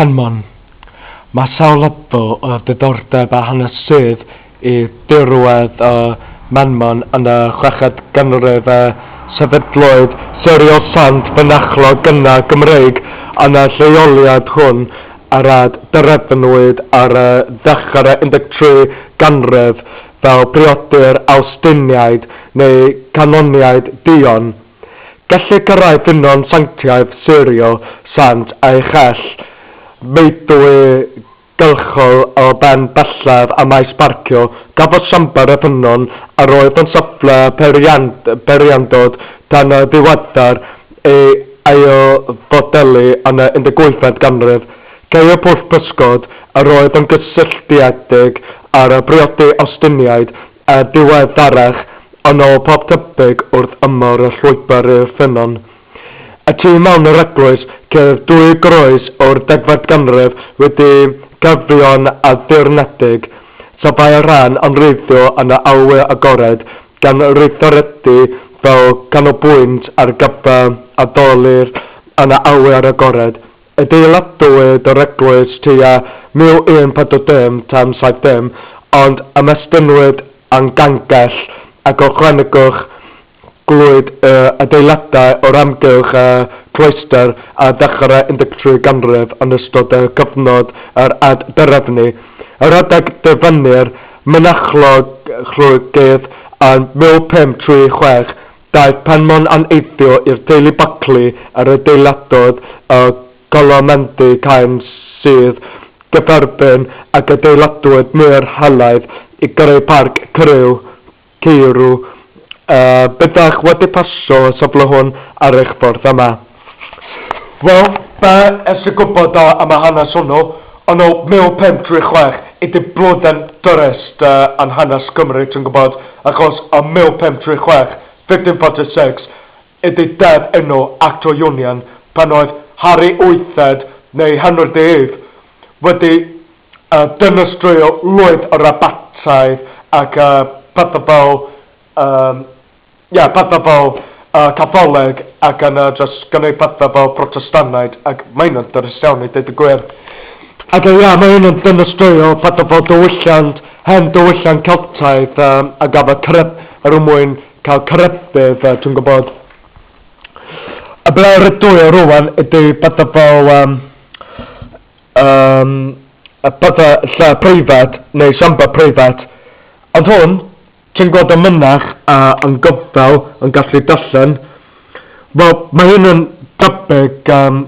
Penmon. Mae sawl lefel o ddiddordeb a hanesydd i dirwedd y Menmon yn y chweched ganrif a sefydlwyd Seiriol Sant Fynachlog gynnar Gymreig yn y lleoliad hwn ar ad-drefnwyd ar ddechrau 13 ganrif fel priody'r Awstiniaid neu Canoniaid Duon. Gellir cyrraedd ffynnon sanctaidd Seiriol Sant a'i chell meudwy gylchol o ben bellaf a maes parcio. Cafodd siambr y ffynnon, a roedd yn safle peiriandod tan y ddiweddar, ei ailfodelu yn y 18fed ganrif. Ceir pwll pysgod, a roedd yn gysylltiedig â'r briodi Awstiniaid a diweddarach, yn ôl pob tebyg wrth ymyl y llwybr i'r ffynnon. Y tu mewn i'r eglwys ceir dwy groes o'r degfed ganrif wedi'u cerfio'n addurnedig. Safai rhan anwreiddiol yn y awyr agored, gan weithredu fel canolbwynt ar gyfer addoli'r yn y awyr agored. Adeiladwyd yr eglwys tua 1140 tan 70, ond ymestynnwyd yn gangell ac ychwanegwch glwyd y adeiladau o'r amgylch y cloestr ar ddechrau 13 ganrif yn ystod y cyfnod yr ad-drefnu. Yr adeg dyfynnir mynachlog-llwygydd yn 1536 Daeth Penmon yn eiddo i'r teulu Buckley yr adeiladodd y colomendy cairn sydd gyferbyn ac adeiladwyd mur helaeth i greu parc criw, ceirw. Byddech wedi pasio y safle hwn ar eich ffordd yma. Wel, be es i gwybod da am y hanes hwnnw, ond o 1536 ydi blwyddyn drist yn hanes Cymru, ti'n gwybod, achos o 1536, 1546, ydi deddf enw Act o Union, pan oedd Harri Wythfed, neu Henry the Eighth, wedi dinistrio lwyth yr abataidd ac pethau fel Ie, pethau fel Catholig ac yna jyst gwneud pethau fel Protestanaid ac mae hynna'n ddyrys iawn i deud y gwir. Ac ie, mae hyn yn dinistrio pethau fel diwylliant, hen diwylliant Celtaidd a gafodd cref er mwyn cael crefydd, ti'n gwybod. Y ble rydw i rwan ydy pethau fel um, um, pethau lle preifat neu siambr preifat. Ond hwn, Ti'n gweld y mynach a yn gofal yn gallu darllen. Wel, mae hyn yn debyg, um,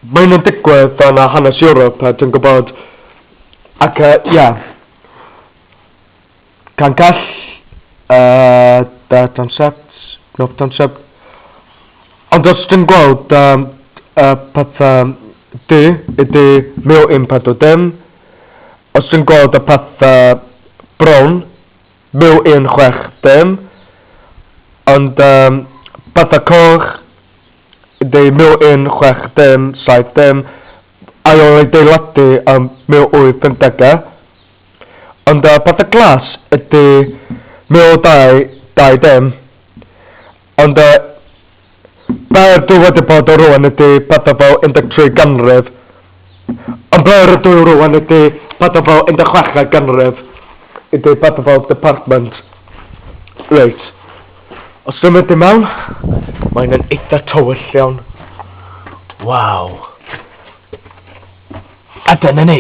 mae hyn yn digwydd yn hanes Ewrop, ti'n gwybod. Ac, ie. Uh, yeah. Cangell, da concept, no concept. Ond os ti'n gweld pethau du, ydy 1140, os ti'n gweld y pethau brown, 1160, ond pethau coch ydy 1160, 70, ail adeiladu ym 1850au. Ond pethau glas ydy 1220, ond be dwi wedi bod o rwan ydy pethau fel 13 ganrif. Ond ble rydw i rwan ydy pethau fel 16 ganrif. Ydy pethau fel department. Reit. Os dwi'n mynd i mewn, mae'n yn eitha tywyll iawn. Waw. A dyna ni.